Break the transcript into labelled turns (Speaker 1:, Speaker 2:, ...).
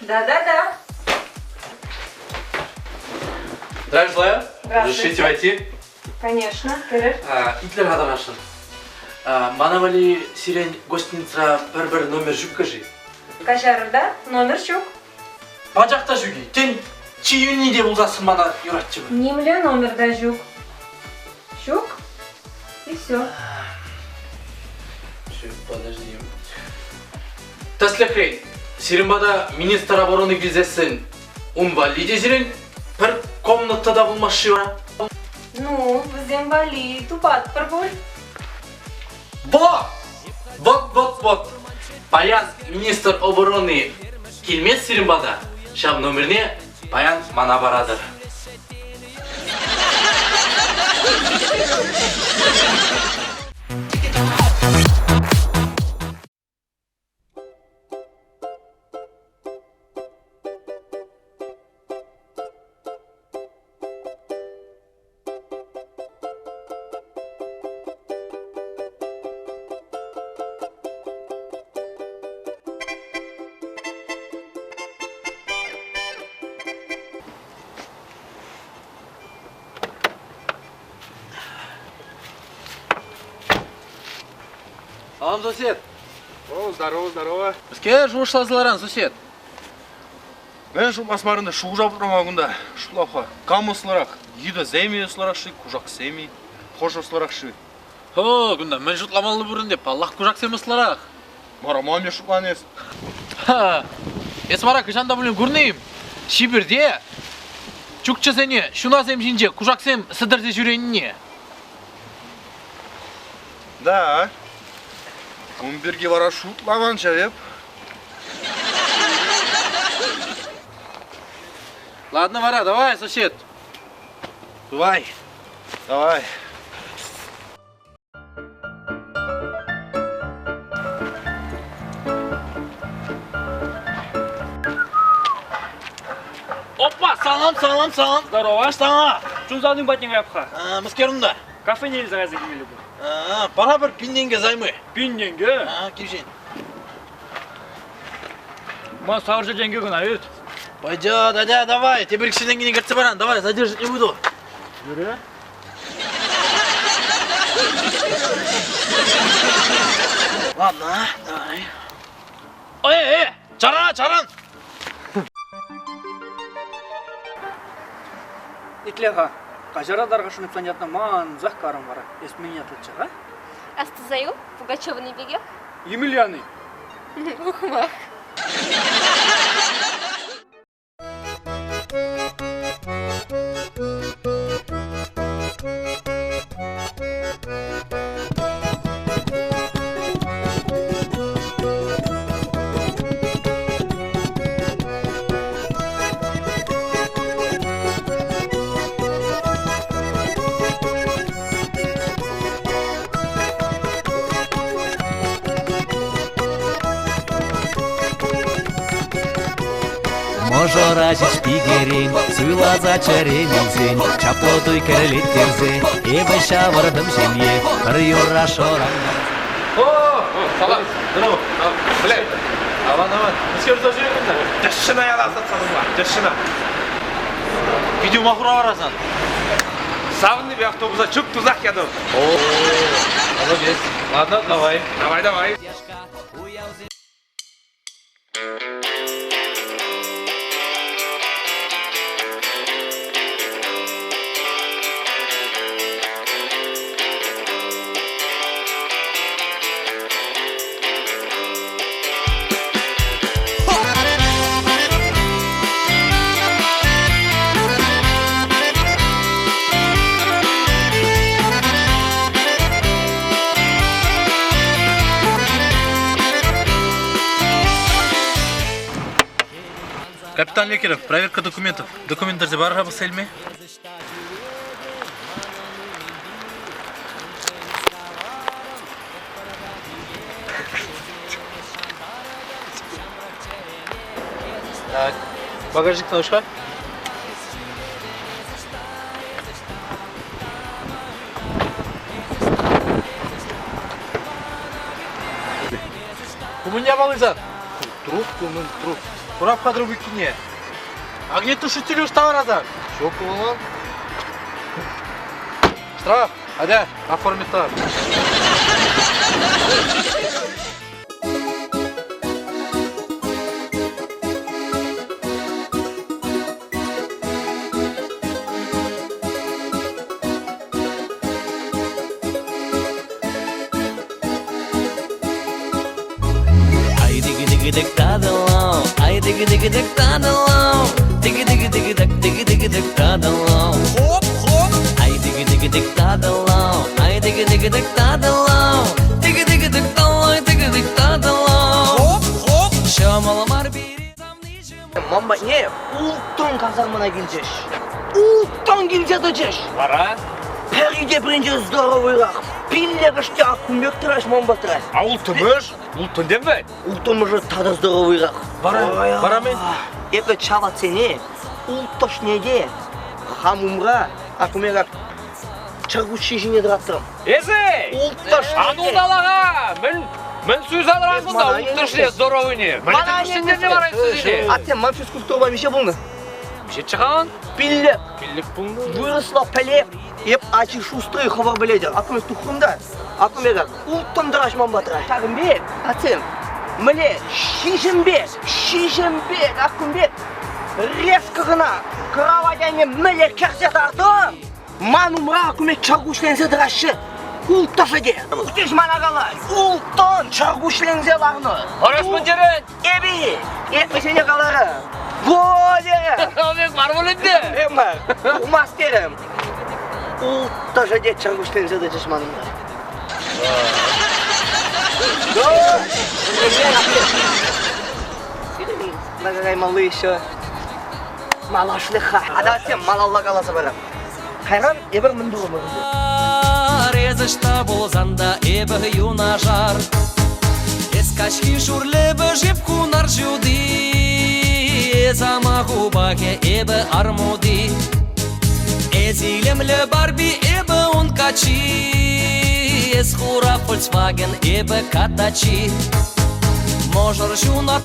Speaker 1: Да-да-да.
Speaker 2: Здравия желаю.
Speaker 1: Здравствуйте.
Speaker 2: Разрешите войти?
Speaker 1: Конечно, кӗрӗр.
Speaker 2: Итлер-ха тархасшӑн. Мана валли сирен гостиницӑра пӗр-пӗр номер ҫуккӑ-ши?
Speaker 1: Каҫарӑр та, номер ҫук.
Speaker 2: Пачах та ҫук-и? Тен, чи йӳнни те пулсассӑн мана юратчӗ пуль.
Speaker 1: Нимле номер та ҫук. Ҫук? И все.
Speaker 2: Все, подожди. Тӗслӗхрен, сирӗн пата министр обороны килсессӗн ун валли те сирӗн пӗр комната та пулмасть-ши вара?
Speaker 1: Ну, вӗсем валли тупатпӑр пуль.
Speaker 2: Во! Вот, вот, вот! Паян министр обороны килмест сирӗн пата, ҫав номерне паян мана паратӑр. Салам, сосед!
Speaker 3: О, здорово, здорово.
Speaker 2: Мӗскер шухӑшласа ларан, сосед?
Speaker 3: Мӗн шутлас мар ӗнтӗ, шухӑша путрӑм кунта. Шутлап-ха, кам ӑслӑрах? Йытӑсем-и ӑслӑрах-ши, кушаксем-и? Хӑш ӑслӑрах-ши?
Speaker 2: Хо, кунта мӗн шутламалли пур ӗнтӗ, паллах, кушаксем ӑслӑрах.
Speaker 3: Вара ман шутлан эс.
Speaker 2: Ха, эс вара хӑҫан та пулин курнӑ-им? Ҫипӗрте чукчӑсене ҫунасем ҫинче кушаксем сӗтӗрсе ҫӳренине.
Speaker 3: Да. Ун пирки вара шутламан ҫав эп.
Speaker 2: Ладно, вара, давай, сосед. Давай.
Speaker 3: Давай.
Speaker 2: Опа, салам, салам, салам.
Speaker 4: Здорово.
Speaker 2: Сана.
Speaker 4: Чун патне каяп-ха.
Speaker 2: Мӗскер унта?
Speaker 4: Кафене илсе кайса килмелле пуль.
Speaker 2: Пара пӗр пин тенкӗ займы.
Speaker 4: Пин тенкӗ?
Speaker 2: Кивҫен.
Speaker 4: Ман савӑрчӑ тенкӗ кӑна ӳт.
Speaker 2: Пойдет, адя, давай, теперь кӗсье кӗртсе паран, давай, задерживать не буду.
Speaker 4: Юрӗ.
Speaker 2: Ладно, давай. Эй, эй, чаран, чаран!
Speaker 4: Итле-ха, каҫара тархасшӑн ятна мансах карӑм вара. Эс мӗн ятлӑччӗ-ха?
Speaker 5: Астусаю, Пугачевӑн пекех.
Speaker 4: Емельяны.
Speaker 5: Ухмах.
Speaker 6: Мӑшӑра ҫеҫ пикерен, суйласа чӗрен илсен, чаплӑ туй кӗрлеттерсе, эпӗ ҫавӑртӑм ҫемье, пӗр юрра шӑрантарса.
Speaker 2: О, салам. Здорово. Блядь. Аван, аван. Мӗскер туса ҫӳретӗн кунта?
Speaker 7: Тӗшшӗна яласа сасла, тӗшшӗна.
Speaker 2: Видео махура варасан.
Speaker 7: Савӑннипе автобуса чуп тусах ятӑм.
Speaker 2: О, молодец. Ладно, давай.
Speaker 7: Давай, давай.
Speaker 2: Капитан Лекеров, проверка документов. Документтер бар пӑхса илме? Так, багажник наушка. Ку мӗн япалисан? Трубку, мӗн труб? Хурап-ха трубкине. Огнетушитель ӑҫта вара сан? Ҫук пулман. Штраф, атя, оформить тӑвар.
Speaker 6: Ай дигы-дигы-дик тадалау, ай дигы-дигы-дик тадалау, дигы-дигы-дигы-дик дигы-дигы-дик тадалау. Хоп-хоп! Ай дигы-дигы-дик тадалау, ай дигы-дигы-дик тадалау, дигы-дигы-дик талай, дигы-дик тадалау. Хоп-хоп! Ҫӑмӑл мар пире
Speaker 8: Ман патне улттӑн казармӑна килчӗҫ. Улттӑн килсе тӑчӗҫ.
Speaker 7: Вара?
Speaker 8: Пӗри те пӗринче здоровыйрах. Пиллӗкӗш те ак кун пек тӑраҫ ман патра.
Speaker 7: А улттӑмӗш? Улттӑн тем вӗт?
Speaker 8: Улттӑмӗшӗ тата здоровыйрах.
Speaker 2: Вара, вара мӗн?
Speaker 8: Эпӗ чаватсене улттӑшне те хам умра акумера чӗркуҫҫи ҫине тӑратрӑм.
Speaker 7: Эсӗ!
Speaker 8: Улттӑшне
Speaker 7: Ан улталаха! Мӗн, мӗн суйса тӑран кунта улттӑшне здоровыйне? Мӗн тӗпӗшсенне вара эсӗ
Speaker 8: Атте, ман физкультурӑпа миҫе пулнӑ?
Speaker 7: Миҫеччӗ-ха
Speaker 8: Пиллӗк.
Speaker 7: Пиллӗк пулнӑ.
Speaker 8: Вырӑсла пӗлеп. Эп ачи шустрый хӑвӑр пӗлетӗр. Акӑ тухрӑм та. Акӑ мега улттӑн тӑраҫ ман патра. Ҫакӑн пек, атсем, мӗне ҫиҫӗм пек, ҫиҫӗм пек, аккун пек резко кӑна кровать айне мӗне кӗрсе тартӑм. Ман умра аккуме чӗркуҫленсе тӑраҫҫӗ. Улттӑшӗ те. Ухтеш мана калать. Улттӑн чӗркуҫленсе ларнӑ.
Speaker 7: Ӑрӑс мӗнтерен?
Speaker 8: Эпи, эп вӗсене каларӑм. Во терӗм.
Speaker 7: Пек мар пуль ӗнтӗ.
Speaker 8: Пек мар. Тухмасть терӗм. Улттӑшӗ те чӗркуҫленсе тӑчӗҫ ман умра. Каймалли еще малашлӑха. Атасем малалла каласа парам. Кайран эпир мӗн турӑмӑр?
Speaker 6: Эс ӑҫта пулсан та эпӗ юнашар. Эс каҫхи шур лӗпӗш хунар ҫути. Эс ама хупахӗ, эпӗ армути. Эс илемлӗ Барби, эпӗ ун каччи. Эс хура Volkswagen, эпӗ катачи. Мӑшӑр ҫунат.